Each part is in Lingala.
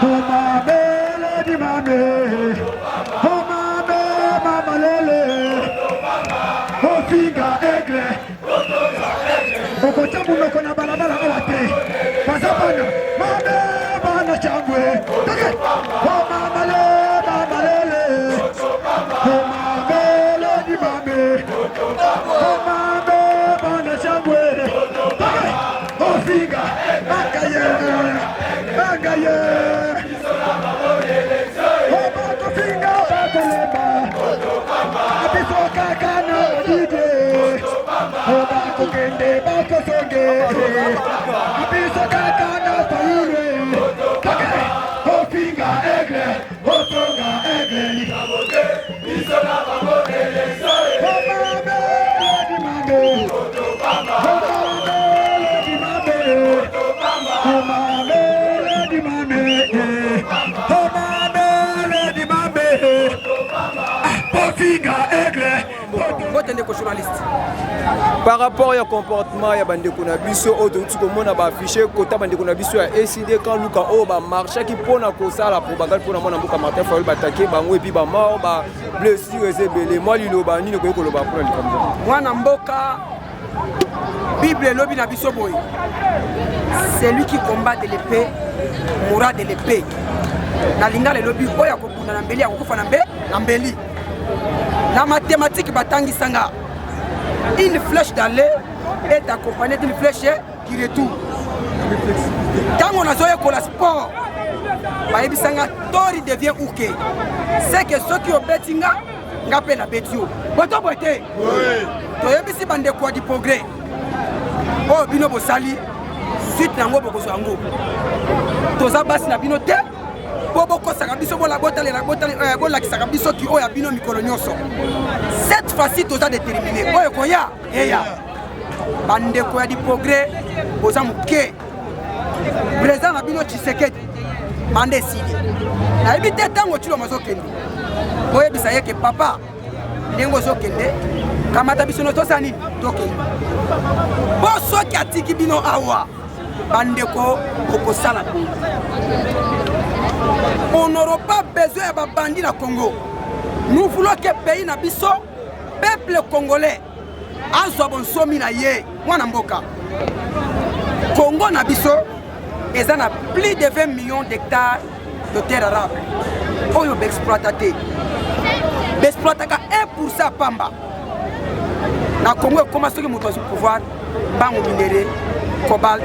Omabele di mame, omabe mamalele, ofinga aigle, okotya monoko na balabala awa te, baza bana mabe bana cangwe, toke omamale mamalele, omabele di mame, omabe bana cangwe, toke ofinga akaye angaye obakofinga bakolemba biso kaka na badide obakokende bakosonge biso kaka na fayulu toke ofinga aigle otonga aigle biso na bango Mbote ndeko journaliste. Par rapport ya comportement ya bandeko na biso oyo touti komona baaffiche kota bandeko na biso ya ecd kan luka oyo bamarchaki mpo na kosala propagande mpo na mwana mboka Martin Fayulu, batake bango epi bamort, ba blessure eza ebele. Mwa liloba nini okoki koloba mpona likambo? Mwana mboka, Bible elobi na biso boye: celui qui combat de l'épée mourra de l'épée. Na lingala elobi, oyo akobunda na mbeli akokufa na mbe na mbeli. Na mathématique batangisanga, une flèche d'aller est accompagnée d'une flèche du retour. Ntango nazoyekola sport, bayebisanga tori devient uke, c'est que soki obeti nga, nga mpe nabeti yo. Boto boye te, toyebisi bandeko ya du progrès, oyo bino bosali, suite yango bokozwa yango. Toza basi na bino te mpo bokosaka biso, bolakisaka biso ki oyo ya bino mikolo nyonso. Cette fois-ci toza déterminé, oyo ekoya eya. Bandeko ya du progrès, boza moke. Président na bino Tshisekedi, manda esili. Nayebi te ntango Tshilombo azokende, boyebisa ye ke papa, ndenge ozokende, kamata biso no tosala nini, tokende. Mpo soki atiki bino awa, bandeko, okosala boye. On n'aura pas besoin ya babandi na Congo. Nous voulons que pays na biso, peuple congolais azwa bonsomi na ye. Mwana mboka, Congo na biso eza na plus de 20 millions d'hectares de terre arable oyo baexploita te. Baexploitaka 1 pamba na Congo. Ekoma soki moto azwi pouvoir, mbango minerai, cobalt,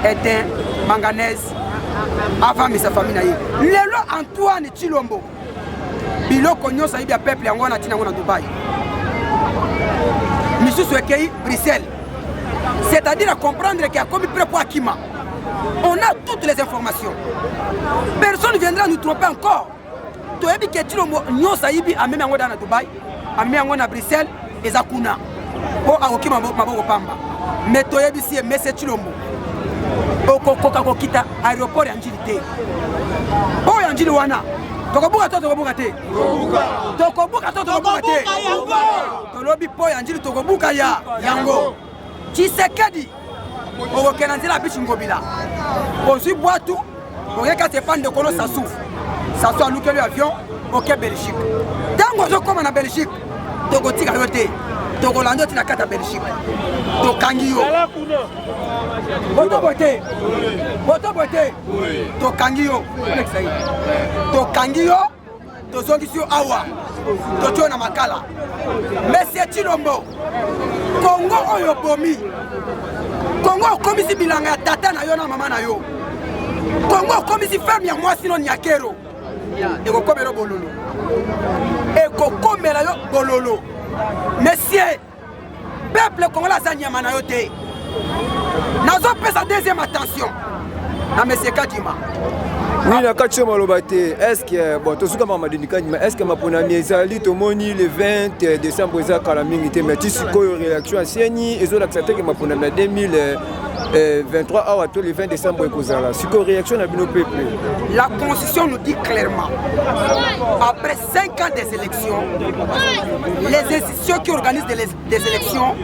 étain, manganèse, avandisa famille na ye. Lelo Antoine Tshilombo, biloko nyonso ayibi ya peuple, yango wana ntina yango na Dubai, misusu ekei Bruxelles, c'est-à-dire à comprendre ke akomi prêt po akima. On a toutes les informations, personne ne viendra nous tromper encore. Toyebi ke Tshilombo nyonso ayibi, amemi yango da na Dubai, amemi yango na Bruxelles, eza kuna mpo akokima maboko pamba. Me toyebisi ye, mese Tshilombo, okokoka kokita aéroport ya Njili te. Oyo ya Njili wana tokobuka to tokobuka te? Tokobuka to tokobuka te? Tolobi mpo ya Njili tokobuka ya yango. Tshisekedi, okokende na nzela ya bichi Ngobila, ozwi bwatu, oye kasi epa ndeko no Sasu. Sasu alukeli avion, oke Belgique. Ntango ozokóma na Belgique, tokotika yo te, tokolanda yo ti na kati ya Belgique, tokangi yo. Botobo te, botobo te, tokangi yo, tokangi yo, tozongisi yo awa, totie yo na makala. Monsieur Tshilombo, Kongo oyo obomi, Kongo okomisi bilanga ya tata na yo na mama na yo, Kongo okomisi ferme ya mwasi no Nyakero, ekokomela yo bololo, ekokomela yo bololo. Monsieur, peuple congolais aza nyama na yo te. Nazopesa deuxième attention na monsieur Kadima. Oui, na kati oyo maloba te. Est ce que bon, tosuka mama Denis Kadima, est ce que maponami ezali? Tomoni le 20 décembre eza kala mingi te, mais ti sikoyo réaction ya CENI ezolakisa te ke maponami ya 2023 awa to le 20 décembre ekozala. Sikoyo réaction na bino peuple? La constitution nous dit clairement, après 5 ans des élections, les institutions qui organisent des élections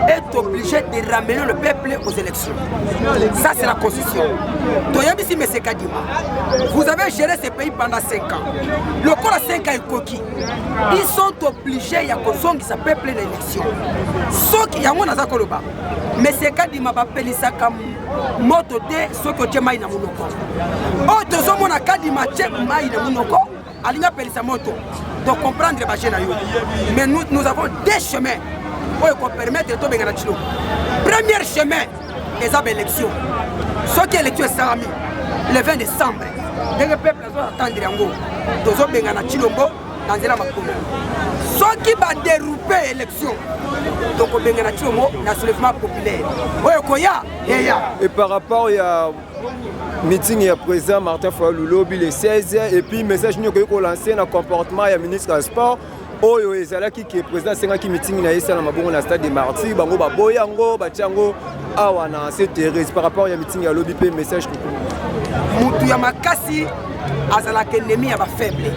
est obligée de ramener le peuple aux élections. Ça, c'est la constitution. Toyebisi monsieur Kadima. Vous avez géré ce pays pendant 5 ans. Lokola 5 ans ekoki, ils sont obligés ya kozongisa peuple na élection. Soki yango naza koloba, mais c'est Kadima bapelisaka moto te soki otie mai na monoko. Oyo tozomona Kadima atie mai na monoko, alingi apelisa moto. To comprendre ba jeu na yo. Mais nous, nous avons deux chemins oyo ekopermettre tobengana Tshilombo. Premier chemin eza ba élection. Soki élection esalami le 20 décembre, ndenge peuple azo attendre yango, tozobengana Tshilombo na nzela makolo. Soki ba dérouper élection, tokobengana Tshilombo na soulèvement populaire oyo ekoya eya. Et par rapport ya meeting ya président Martin Fayulu lobi le 16, et puis message nini okoki kolancer na comportement ya ministre ya sport oyo ezalaki ke président asengaki meeting na ye esalama bongo na stade de Martyr, bango baboyi yango, batia yango awa na Sainte Thérèse? Par rapport ya meeting ya lobi mpe message kuku. Mutu ya makasi azalaka ennemi ya bafaible,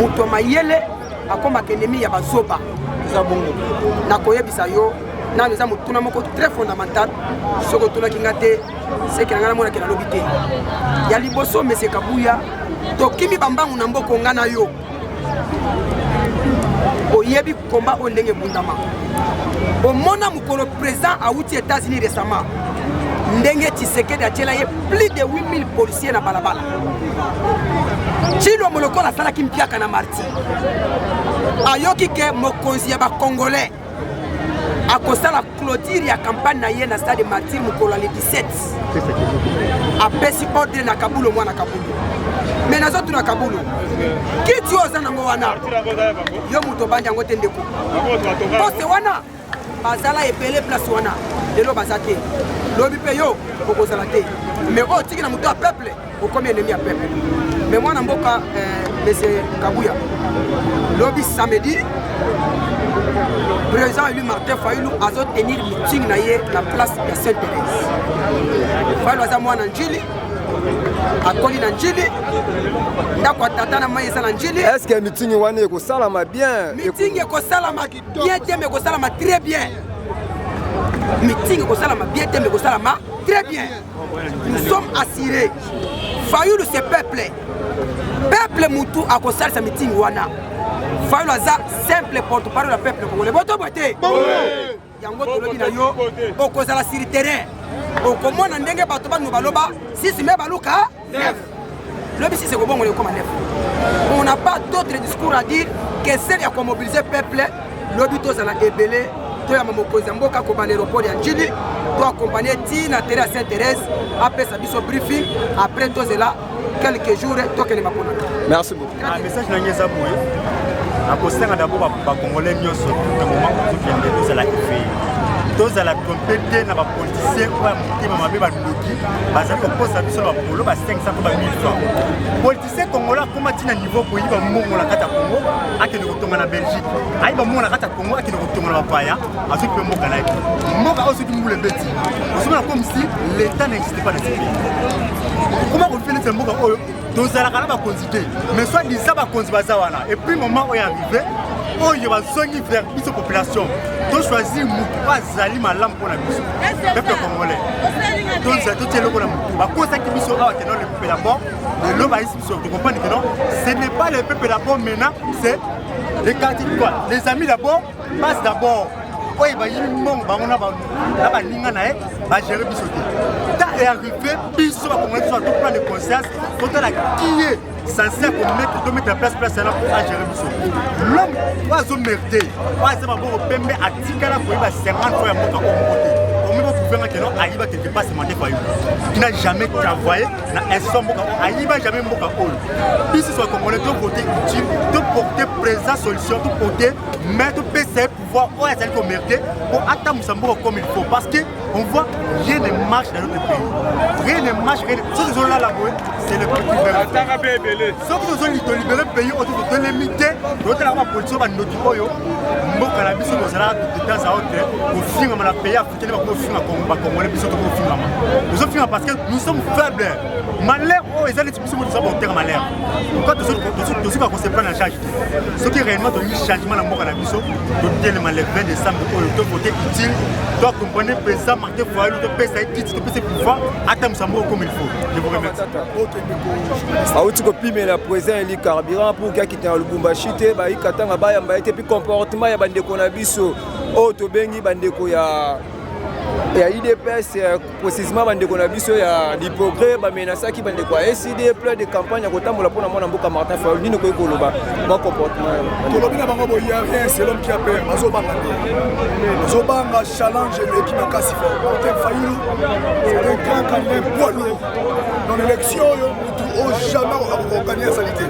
mutu ya mayele akomaka ennemi ya bazoba. Eza bongo. Nakoyebisa yo nano, eza motuna moko très fondamental. Soki otunaki nga te, seke na ngai namonaki nalobi te. Ya liboso, monsieur Kabuya, tokimi bambangu na mboko. Nga na yo oyebi komba oyo ndenge ebundama. Omona mokolo président awuti États-Unis récemment, ndenge Tshisekedi atiela ye plus de 8000 policiers na balabala. Tshilombo lokola asalaki mpiaka na Martyr, ayoki ke mokonzi ya bacongolais akosala clôture ya campagne na ye na stade Martyr mokolo ya le 17, apesi ordre na Kabulo, mwana Kabulo. Me nazotuna Kabulo, kiti oyo oza nango wana, yo moto obandi yango te, ndeko. Poste wana bazala ebele, place wana lelo baza te, lobi mpe yo okozala te. Mais oyo otiki na moto ya peuple, okomi ennemi ya peuple. Mais mwana mboka, monsieur Kabuya, lobi samedi, président élu Martin Fayulu azotenir meeting na ye na place ya Sainte Thérèse. Fayulu aza mwana Njili, akoli na Njili, ndako ya tata na mai eza na Njili. Est ce que meeting wana ekosalama bien? Meeting ekosalama bien te, mais ekosalama très bien. Meeting ekosalama bien te, mais ekosalama très bien. Nous sommes assurés, Fayulu c'est peuple, peuple mutu akosalisa meeting wana. Fayulu aza simple porte parole ya peuple congolais. Botobo te, yango tolobi na yo, okozala sur terrain, okomona ndenge bato bano baloba 6 me baluka 9, lobi 6 ekobongola ekoma 9. On n'a pas d'autre discours à dire que celle ya komobiliser peuple. Lobi tozala ebele, toyamba mokonzi ya mboka kobanda aéroport ya Njili, toaccompagne ti na terrain ya Sainte Thérèse, apesa biso briefing. Après tozela quelques jours, tokende maponaka. Merci beaucoup. Ah, message na ngai eza boye: nakosenga d'abord bacongolais nyonso, tout moment tozokende, tozala éveillé, tozala trompe te na bapoliticien oyo ya motema mabe. Bandoki bazali kokosa biso na bapolo ba 500 to ba 1000 francs. Politicien congolais akóma ntina niveau koyiba mbongo na kati ya Congo, akende kotonga na Belgique. Ayiba mbongo na kati ya Congo, akende kotonga na bapaya, azwi mpe mboka na ye. Mboka oyo soki mbula ebeti, ozomona comme si l'État n'existe pas na ce pays. Okoma kofi neti na mboka oyo tozalaka na bakonzi te, mais soit disant bakonzi baza wana. Et puis moment oyo arrivé oyo bazongi vers biso population, tochoisir mutu oyo azali malamu mpona biso peuple congolais. Tozala totia eloko na mutu. Bakosaki biso awa ke non, le peuple d'abord. Lelo bayisi biso tocomprendre que non, ce n'est pas le peuple d'abord. Maintenant c'est les quartiers quoi, les amis d'abord passe d'abord. Oyo bayibi mbongo bango na baninga na ye, bagere biso te. Temps est arrivé, biso bacongolais, biso to prendre conscience, totala qui est censé komettre, tomettre na place wana po agere biso. L'homme oyo azomérite, oyo aza maboko pembe, atikala koyiba 50 fois ya mboka oyo moko te. Omi boprouvenga ke non, ayiba quelque part, c'est Martin Fayulu qui n'a jamais travaillé na institution mboka oyo, ayiba jamais mboka oyo. Biso so bacongolais, tovote utile, toporte présent solution, toporte mais topesa ye pouvoir oyo azali komérite po atambusa mboka comme il faut, parce que on voit rien ne marche dans notre pays, rien ne marche, rien. Soki tozolala boye, c'est le petit. Soki tozoli tolibere pays oyo, totelemi te, totalaka bapolitike oyo bandoki oyo mboka na biso. Tozalaka de temps à autre kofingama na pays africain, bakofinga bacongolais, biso tokofingama. Tozofinga parce que nous sommes faibles. Malheur oyo eza neti biso moto toza baauteur malheur. Pourquoi tozoka kose prendre en charge te? Soki réellement tolingi changement na mboka na biso, totelema le 20 décembre oyo tovote utile, toaccompagne président Martin Fayulu, topesa ye kiti, topesa ye pouvoir, atambusa mboka comme il faut. Je vous remercie. Auti kopimela président eli carburant pour que akita na Lubumbashi te, bayi Katanga bayamba ye te, puis comportement ya bandeko na biso oyo tobengi bandeko ya UDPS, précisément bandeko na biso ya du progrès, bamenasaki bandeko ya ECD plein de campagne ya kotambola mpona mwana mboka Martin Fayulu. Nini okoki koloba mwa comportement? Tolobi na bango boye, rien, c'est l'homme qui a peur. Bazobanga te, bazobanga challenge eleki makasi fort. Martin Fayulu, c'est un grand candidat, poids lourd dans l'élection oyo. Mutu oyo jamais akokoganye azali te.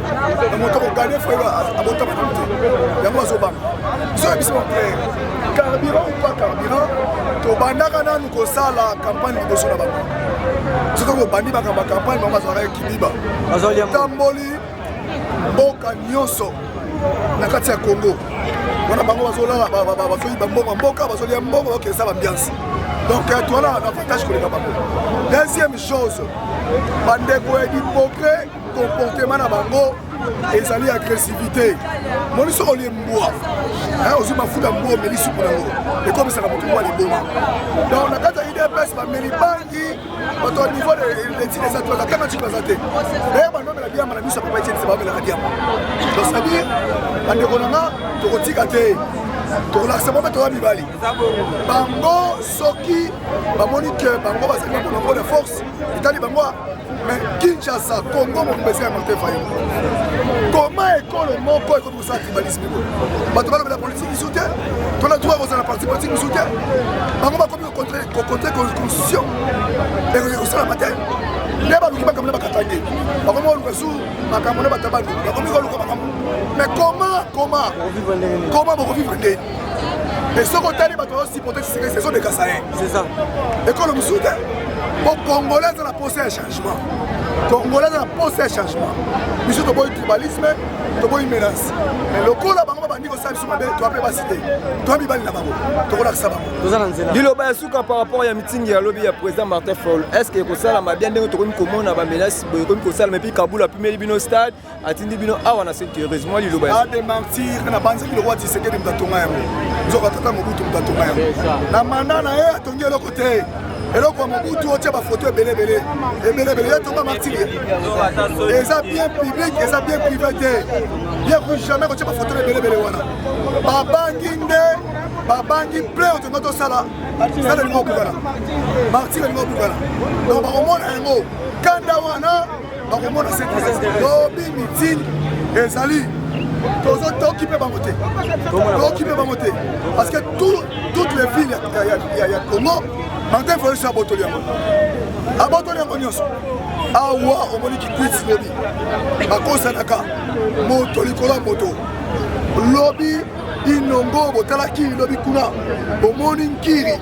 Na moto akoganye Fayulu abotama nanu te. Yango bazobanga. Biso ya biso clair, carburant ou pas carburant, tobandaka nanu kosala campagne liboso na bango. Soki kobandi makambo ya campagne, bango bazalaka kibiba. Tamboli mboka nyonso na kati ya Congo wana, bango bazolala, bazoyiba mbongo ya mboka, bazolia mbongo, bakokesa bambiance. Donc towana na avantage koleka bango. Deuxième chose, bandeko ya du progrès, comportement na bango ezali agressivité. Moni, soki olie mbwa, ozwi mafuta mbwa, omeli supu nango, ekomisaka motu mbwa liboma. Donc na kati ya UDPS bameli bangi, bato ya niveau d'étude eza te, bazatanga ntuki baza te. D'ailleurs bandomela diamba na biso ya papa Etienne, bamelaka diamba. Donc c'est-à-dire, bandeko na nga, tokotika te, tokolakisa bango toza mibali. Bango soki bamoni ke bango bazali na monopole ya force, etali bango. Mais Kinshasa, Congo mobimba eza ya Martin Fayulu. Comment ekolo moko ekomi kosala tribalisme boye? Bato balobela politike misu te, tona droit kozala parti politique misu te. Bango bakomi kocontre constitution, ekoki kosalama te. Nde baluki makambo na bakatange, bakomi koluka su makambo na bato ya Bandundu, bakomi koluka makambo. Mais comment bokovivre ndeni? Et soki otali bato bazosupporte Tshisekedi, ezolekasa ye ekolo mosusu te. Po Congolais aza na posa ya changement, Congolais aza na posa ya changement. Biso toboyi tribalisme, toboyi menace. Mais lokola bango babandi kosala biso mabe, toa mpe basi te, toa mibali na bango, tokolakisa bango. Liloba ya suka par rapport ya meeting ya lobi ya président Martin Fayulu, est ce que ekosalama bien ndenge tokomi komona bamenace boye ekomi kosalama? Et puis Kabula apimeli bino stade, atindi bino awa na Saint Thérèse. Mwa liloba ya Ade martyr na banzaki lokwa Tshisekedi moto atonga yango, nzoka tata Mobutu moto atonga yango na manda na ye. Atongi eloko te. Eloko ya Mobutu otia bafoto ebele ebele ebele ebele. Ye atonga martyr, eza bien public, eza bien privé te. Ye ku jamais kotia bafoto ebele ebele wana. Babangi nde babangi plein oyo tonga tosala stade elingi obukana, martyr elingi obukana. Donc bakomona yango kanda wana, bakomona lobi meeting ezali. Tozotokipe bango te, tokipe bango te, parce que toutes les villes ya Congo, Martin Fayulu abotoli yango, abotoli yango nyonso. Awa omoni Kikwit lobi bakosanaka moto likolo ya moto. Lobi Inongo botalaki, lobi kuna bomoni Nkiri,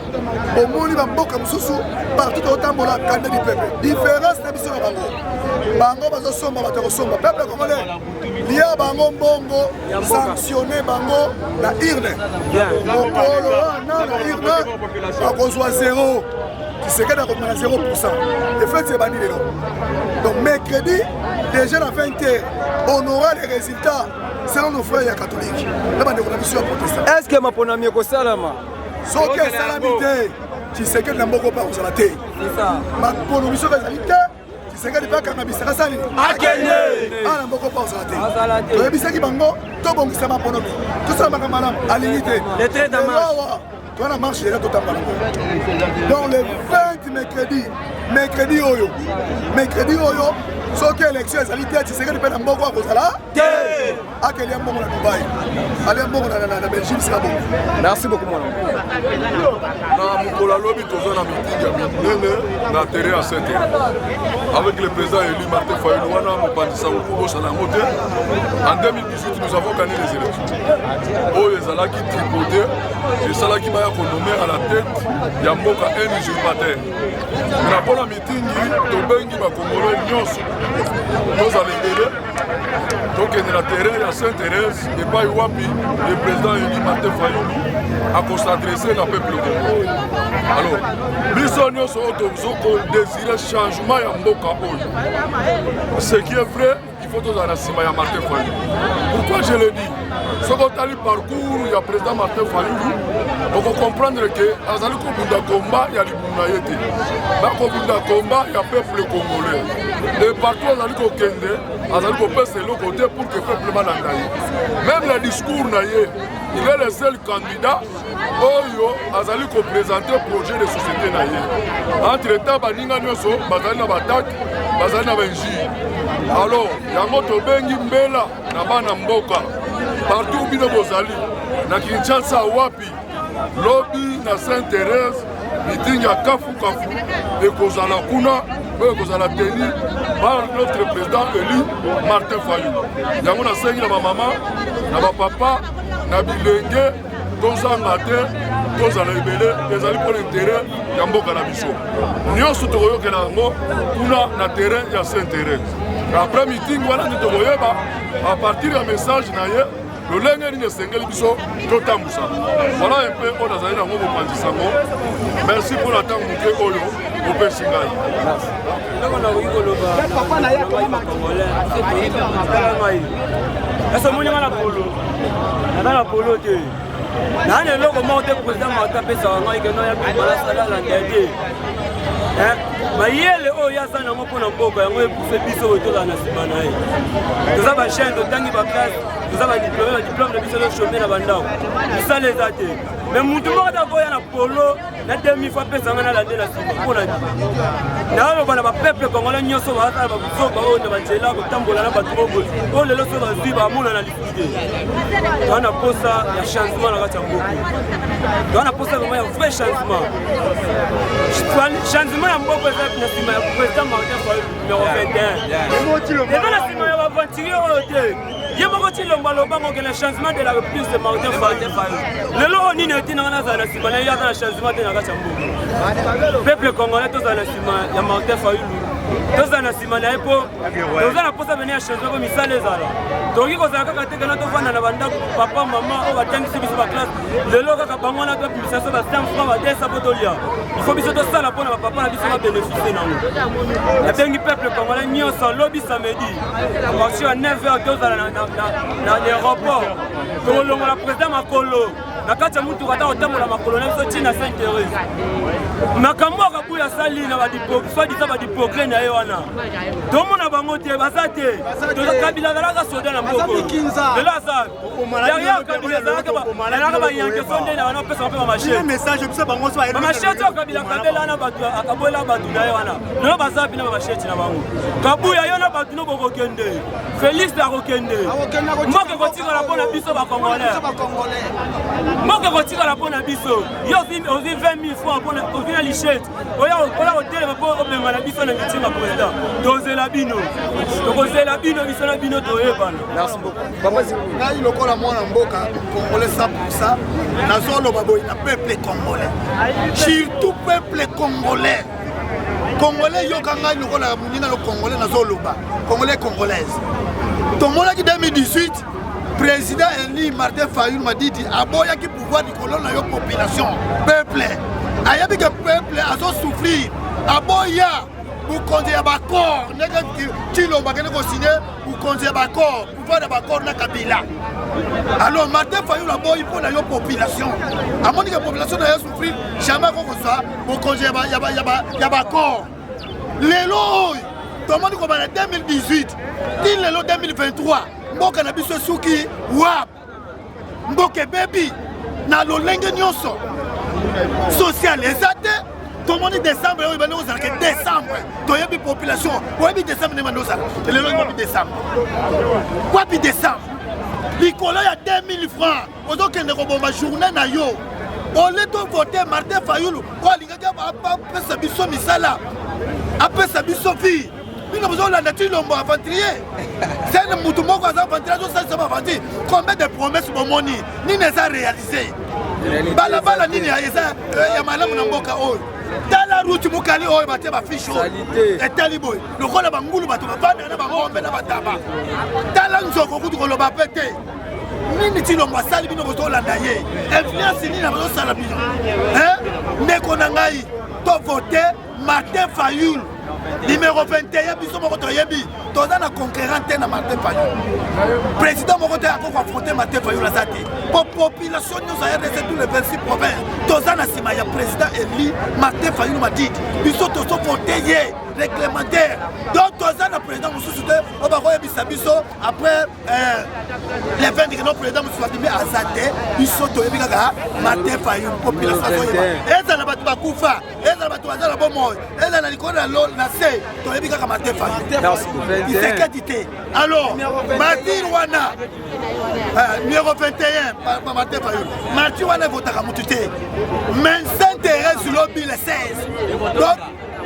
bomoni bamboka mosusu partout. Tozotambola kanda du peuple. Différence na biso na bango, bango bazosomba bato ya kosomba. Peuple congolais, lia bango mbongo, sanctionne bango na urne. Mokolo wana na urne bakozwa zéro. Tshisekedi akobima na 0. Efeti ebandi lelo. Donc mercredi déjà na 20 heures, on aura les résultats selon nos frères ya catholique na bandeko na biso ya protestant. Est ce que maponami ekosalama? Soki esalami te, Tshisekedi na mboka mpe akozala te. Maponomi soki ezali te, Tshisekedi mpe akanga bisaka sali akende. Ana mboka mpe akozala te. Toyebisaki bango tobongisa maponomi, tosala makambo malamu, alingi te. Awa toza na marche déjà, totamba nango. Donc le 20 mercredi, mercredi oyo, mercredi oyo, soki élection ezali te, Tshisekedi mpe na mboka akozala te. Akelia mbongo na Dubai, alia mbongo na Belgique, sika bongo. Merci beaucoup mwana. Na mokolo alobi toza na meeting ya minene na terrain ya Saint avec le président élu Martin Fayulu. Wana mopanzi sango kobosana yango te. En 2018, nous avons gagné les élections oyo ezalaki tripoté, esalaki baya konommer à la tête ya mboka un usurpateur. Na mpona meeting, tobengi bakongolo nyonso, tozala ebele. Tokende na terrain ya Sainte Thérèse epai wapi le président élu Martin Fayulu akos'adresse na peuple congolais. Alors biso nyonso oyo tozokodesire changement ya mboka oyo, ce qui est vrai, il faut tozala na nsima ya Martin Fayulu. Pourquoi je le dis? Soki otali parcours ya président Martin Fayulu, okocomprendre ke azali kobunda komba ya libumu na ye te, bakobunda komba ya peuple congolais. Et partout azali kokende, azali kopesa eloko te pour que peuple balanda ye. Même na discours na ye, il est le seul candidat oyo azali koprésente projet de société na ye. Entre temps, baninga nyonso bazali na batake, bazali na bainjure. Alors yango tobengi mbela na bana mboka partout bino bozali na Kinshasa, wapi, lobi na Sainte Thérèse, meeting ya kafukafu ekozala kuna, oyo ekozala tenu par notre président élu Martin Fayulu. Yango nasengi na bamama, na bapapa, na bilenge, tozanga te, tozala ebele. Ezali mpona intérêt ya mboka na biso nyonso. Tokoyokela yango kuna na terrain ya Sainte Thérèse. Après meeting wana nde tokoyeba, à partir ya message na ye, lolenge nini esengeli biso totambusa. Voilà un peu oyo nazali nango kopanzisa yango. Merci mpona ntango moke oyo opesi ngai. Eloko nakoki koloba, bacongolais, tala ngai ese omoni nga na polo, naza na polo te, naa na eloko moko te. Président Martin apesaka ngai keno ya bima, nasalala te. Mayele oyo ye aza nango mpo na mboka, yango epuse biso oyo tozala na nsima na ye. Toza bachaine, totangi baclasse, toza badiplôme, badiplôme na biso tochôme na bandako, misala eza te. Mais mutu moko ata koya na polo na demi fois apesa ngai, nalande na nsima. Mpo na nini naloba na bapeuple congolais nyonso bazala babuzoba oyo na banzela kotambola na bato moko oyo lelo so bazwi bamona na lisusu te? Toza na posa ya changement na kati ya mboka, toza na posa vraiment ya vrai changement. Changement ya mboka eza na nsima ya président Martin Fayulu numéro 21, eza na nsima ya baaventurier oyo te. Ye moko Tshilombo alobango ke na changement de la république, c'est Martin Fayulu. Lelo oyo nini etinanga nazala na nsima na ye? Aza na changement te na kati ya mboka. Peuple congolais, tozala na nsima ya Martin Fayulu, tozala na nsima na ye mpo toza na mposa pene ya changement, mpo misala ezala. Tokoki kozala kaka te kena tovanda na bandako. Papa, mama oyo batangisi biso baclasse, lelo kaka bango wana tobimisa so ba 5 francs, ba 200 mpo tolia. Il faut biso tosala mpo na bapapa na biso babénéficie nango. Nabengi peuple congolais nyonso, lobi samedi à partir ya 9 heures, tozala na aéroport. Tokolongola président makolo na kati ya mutuka, ata kotambola makolo na biso ntina Sainte Thérèse. Makambo Akabuya asali na soi-disant badiprogrès na ye wana, tomona bango te, baza te. Kabila azalaka soda na mboko, lelo aza derrière Kabila. Ezalaka bayanke so nde na wana opesaka mpe bamachete oyo Kabila kabela wana, bato akabwela bato na ye wana, lelo baza bina bamachete na bango. Kabuya, yo na bato no bokokende, Félix akokende, mboka ekotikala mpo na biso bacongolais, mboka ekotikala mpo na biso. Yo ozwi 20 000 francs, ozwi na lichete, oya kotelema mpo obengana biso na meeting ya président. Tozela bino, tokozela bino, biso na bino toyebana. Ngai lokola mwana mboka congolais 100, nazoloba boye na peuple congolais, surtout peuple congolais. Congolais, yoka ngai lokola moninga no congolais, nazoloba congolais, congolaise. Tomonaki 2018, président élu Martin Fayulu Madidi aboyaki pouvoir likolo na yo population. Peuple ayebi ke peuple azosouffrir, aboya bokonzi ya baaccord ndenge Tshilombo akende kosigne bokonzi ya baaccord, pouvoir ya baaccord na Kabila. Alors Martin Fayulu aboyi mpo na yo population. Amoni ke population na ye souffrir, jamais akokozwa bokonzi ya baaccord. Lelo oyo tomoni kobanda 2018 ti lelo 2023, mboka na biso esuki wap? Mboka ebebi na lolenge nyonso, social eza te. Tomoni décembre oyo ebandi kozalaka décembre, toyebi population, oyebi décembre ndenge bandi ozala. Lelo wapi décembre? Wapi décembre? Likolo ya 2000 francs ozokende koboma journée na yo. Ole tovote Martin Fayulu oyo alingaki apesa biso misala, apesa biso vie. Bino bozolanda Tshilombo, aventurier sene, mutu moko aza aventurier, azosalisa baaventure. Combien de promesse bomoni? Nini eza réalisé? Balabala nini eza ya malamu na mboka oyo? Tala route mokali oyo batie bafiche oyo etali boye lokola bangulu bato bavandaka na bangombe na bataba. Tala nzoko kutu koloba pe te. Nini Tshilombo asali bino bozolanda ye? Influence nini bazosala bino? Ndeko na ngai, to vote Martin Fayulu numéro 21. Biso moko toyebi toza na conquérant te na Martin Fayulu. Président moko te akoki koaffronter Martin Fayulu, aza te, po population nyonso ya RDC, tous les 26 provinces, toza na nsima ya président élu Martin Fayulu Madidi. Biso tozovote ye réglementaire, donc toza na président mosusu te oyo bakoyebisa biso après le 20 que no président mosusu abimi, aza te. Biso toyebi kaka Martin Fayulu. Population azoyeba, ezala bato bakufa, ezala bato baza na bomoi, ezala na likolo na se, toyebi kaka Martin Fayulu, Tshisekedi te. Alors martyr wana numéro 21, Martin Fayulu, martyr wana evotaka motu te, mais Saint Thérèse lobi le 16, donc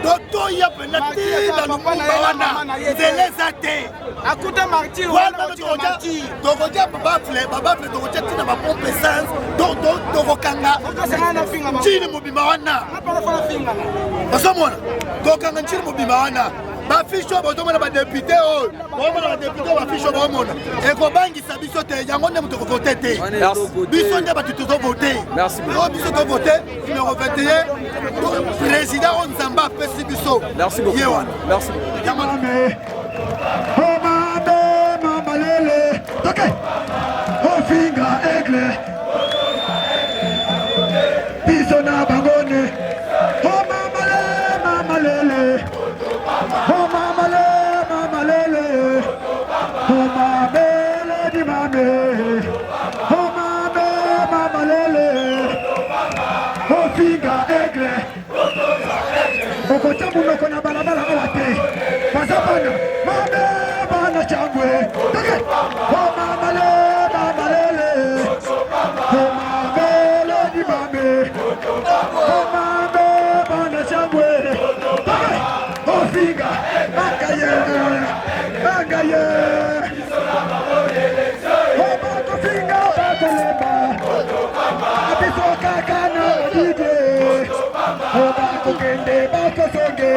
totoya mpena ntina Lumumba wana, nzela eza te. Akuta martyr. Wana tokotia babaffle, babaffle tokotia ntina bapompe essence, tokokanga ntini mobimba wana. Ozomona, tokanga ntini mobimba wana. Bafiche oyo bozomona, badéputé oyo bomona, badéputé oyo, bafiche oyo baomona ekobangisa biso te. Yango nde moto kovote te, biso nde bato tozovote oyo. Biso tovote numéro 21, président oyo Nzambe apesi biso ye wana. Omabe mamalele toke ofinga aigle biso na bangone. Omamale mamalele, omamale mamalele, omabele di mame, omabe mamalele ofinga aigle. Okotya monoko na balabala awa te, baza bana mabe, bana cyangwe toke. Omamale mamalele, omabele di mame, omabe bana cyangwe toke ofinga bangaye bangaye. Obakofinga bakolemba, biso kaka na Dide. Obakokende bakosonge,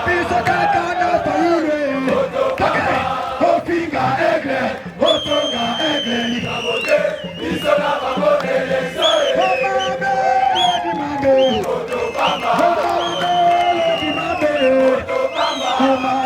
biso kaka na Fayulu toke ofinga aigle, otonga aigle. Omabe dimambe, omabe dimambe, omabele.